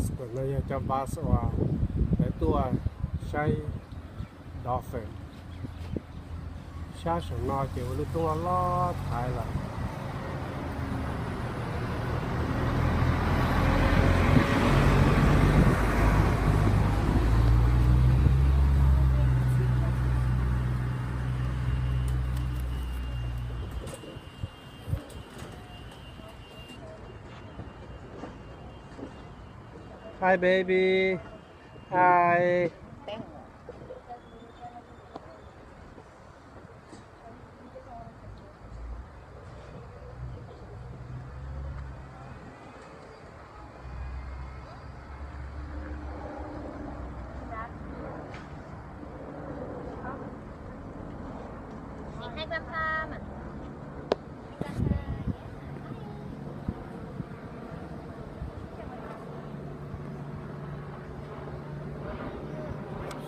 Ntawm no yog cov bus uas lawv tuaj saib dolphin. Sab saum no ces ua lub roob loj loj thaiv lawm. Hi baby. Hi.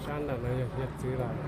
Sab ntawm no yog hiav txwv lawm.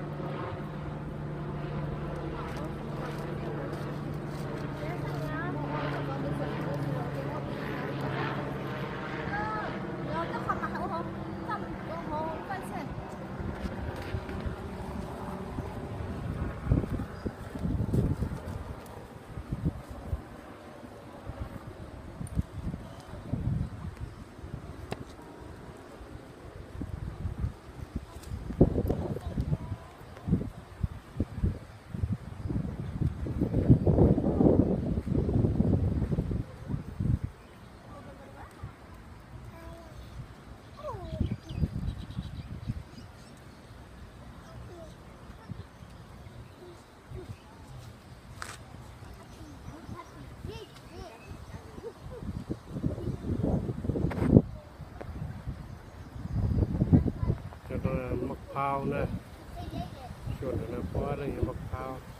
Cov no maj phauj na, xyuas ntawm no puab leej yog maj phauj.